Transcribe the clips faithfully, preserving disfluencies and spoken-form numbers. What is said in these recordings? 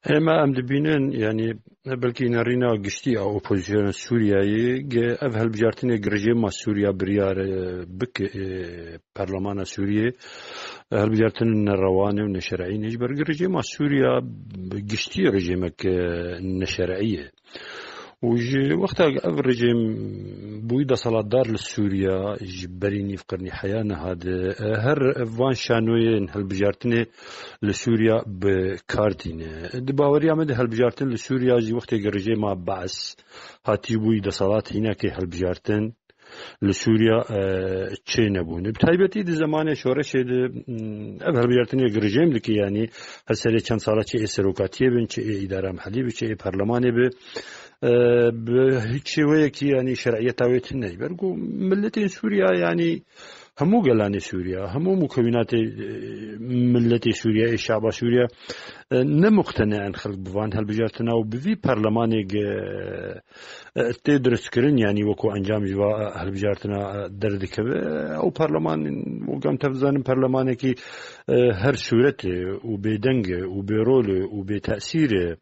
Ema em dibînin, yanî belkî nerîna giştî a opozisyona Sûriyeyê, ge ev hilbijartinê gi rejêma Sûriya biryar, e, bike, e, Parlemana Sûriyê, hilbijartin nerewan e û neşer'î ne, ji ber gi rejêma Sûriya bi giştî rejêmek, e, neşer'î ye. Û ji wexta ev rejîm bûyî deselatdar li Sûriya, ji berî nîv qirnî heya niha de, e, her van şanoyên hilbijartinê li Sûriya bi kar tîne. Di baweriya me de hilbijartin li Sûriya jî wextê rejîma Baas hatî bûyî deselat hînekê hilbijartin li Sûriya, e, çê nebûne. Bi taybetî di zemanê şoreşê de, m, ev hilbijartinê rejîm dike, yanî her serê çend sala çi ê serokatiyê bin, çi ê îdara mehellî bi, çi ê perlemanê bi, e, bi hiç şêweyekî, yanî şer'iyeta wê tune ye. Ji ber ku milletên Sûriya, yanî hemû gelanê Sûriya, hemû mukewînatê, e, milletê Sûriya, ê şaba Sûriya, e, ne muqtene in xelk bi van hilbijartina û bi vî perlemanê ge, e, tê dirustkirin, yanî wekû encam ji va hilbijartina, e, derdikeve. Ew perleman, wek em tev dizanin, perlemanekî, e, her sûret e û bêdeng e û bêrol e û bêtesîr e.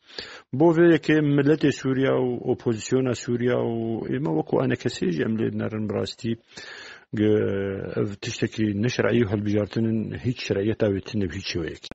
Bo vê yekê milletê Sûriya û opozisyona Sûriya û ême wekû enekesê jî em lê dinerin bi rastî, ge, ev tiştekî ne şer'î û hilbijartinin hiç şer'iyeta wê tune bi hiç şêweyekî.